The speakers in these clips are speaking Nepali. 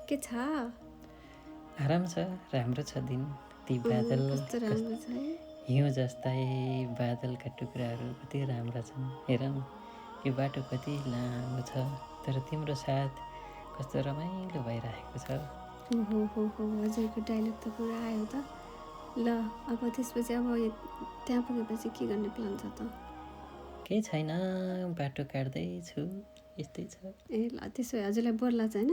के छ? आराम छ, राम्रो छ दिन। ती बादल कस्तो राम्रो छ है। हिउँ जस्तै बादलका टुक्राहरू कति राम्रा छन्। हेर न, यो बाटो कति लामो छ, तर तिम्रो साथ कस्तो रमाइलो भइरहेको छ। हो हजुरको डायलग त पुरा आयो त। ल अब त्यसपछि त्यहाँ पुगेपछि के गर्ने प्लान छ त? केही छैन, बाटो काट्दैछु, यस्तै छ। ए ल त्यसो भए हजुरलाई बोर लाग्छ होइन?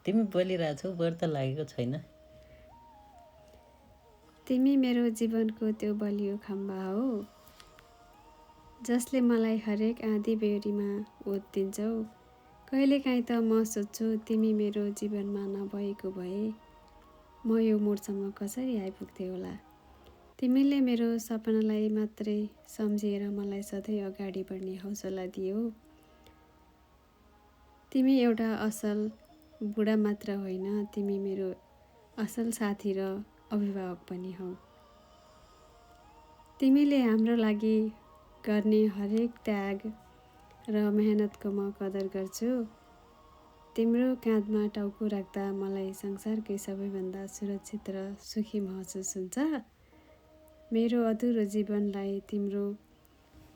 तिमी बोलिरहेछौ, बोर त लागेको छैन। तिमी मेरो जीवनको त्यो बलियो खम्बा हो, जसले मलाई हरेक आँधी बेहोरीमा ओत दिन्छौ। कहिलेकाहीँ त म सोध्छु तिमी मेरो जीवनमा नभएको भए म यो मोडसम्म कसरी आइपुग्थेँ होला। तिमीले मेरो सपनालाई मात्रै सम्झिएर मलाई सधैँ अगाडि बढ्ने हौसला दियौ। तिमी एउटा असल बुढा मात्र होइन, तिमी मेरो असल साथी र अभिभावक पनि हौ। तिमीले हाम्रो लागि गर्ने हरेक त्याग र मेहनतको म कदर गर्छु। तिम्रो काँधमा टाउको राख्दा मलाई संसारकै सबैभन्दा सुरक्षित र सुखी महसुस हुन्छ। मेरो अधुरो जीवनलाई तिम्रो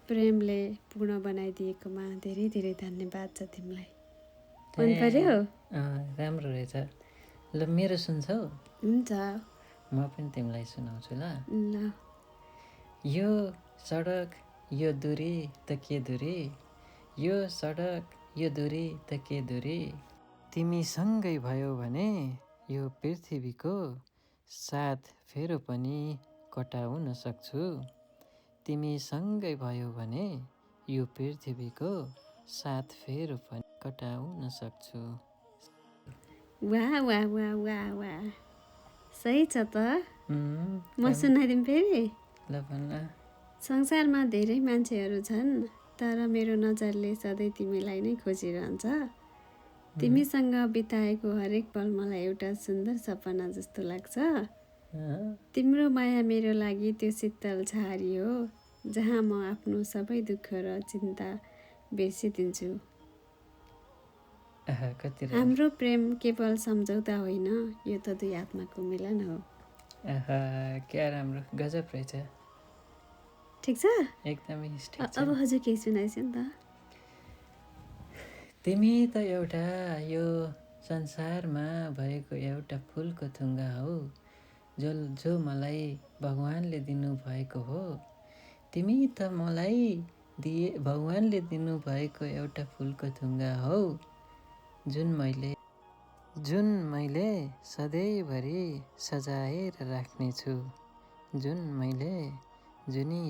प्रेमले पूर्ण बनाइदिएकोमा धेरै धेरै धन्यवाद छ तिमीलाई। मन पर्यो? राम्रो रहेछ। ल मेरो सुन्छौ? हुन्छ, म पनि तिमीलाई सुनाउँछु ल। ल। यो सडक यो दूरी त के दूरी, यो सडक यो दूरी त के दूरी। तिमी सँगै भयो भने यो पृथ्वीको साथ फेरो पनि कटाउन सक्छु। तिमी सँगै भयो भने यो पृथ्वीको साथ फेरो पनि कटाउन सक्छु। वाह वाह वाह वाह वाह, सही छ त। म ल सुनाइदिउँ फेरि? भन्न। संसारमा धेरै मान्छेहरू छन्, तर मेरो नजरले सधैँ तिमीलाई नै खोजिरहन्छ। तिमीसँग बिताएको हरेक पल मलाई एउटा सुन्दर सपना जस्तो लाग्छ। तिम्रो माया मेरो लागि त्यो शीतल छहारी हो, जहाँ म आफ्नो सबै दुःख र चिन्ता बिर्सिदिन्छु। हाम्रो प्रेम केवल सम्झौता होइन, यो त दुई आत्माको मिलन हो। क्या राम्रो, गजब रहेछ। ठिक छ? एकदमै ठिक छ। अब हजुर केही सुनाइस नि त। तिमी त एउटा यो संसारमा भएको एउटा फुलको थुङ्गा हो, जो मलाई भगवानले दिनुभएको हो। तिमी त मलाई भगवानले दिनुभएको एउटा फुलको थुङ्गा हो, जुन मैले सधैँभरि सजाएर राख्नेछु। जुन मैले जुनी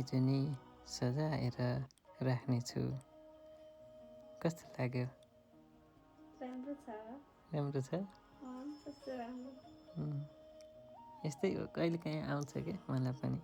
सजाएर राख्नेछु। कस्तो लाग्यो? राम्रो छ। यस्तै हो, कहिलेकाहीँ आउँछ क्या मलाई पनि।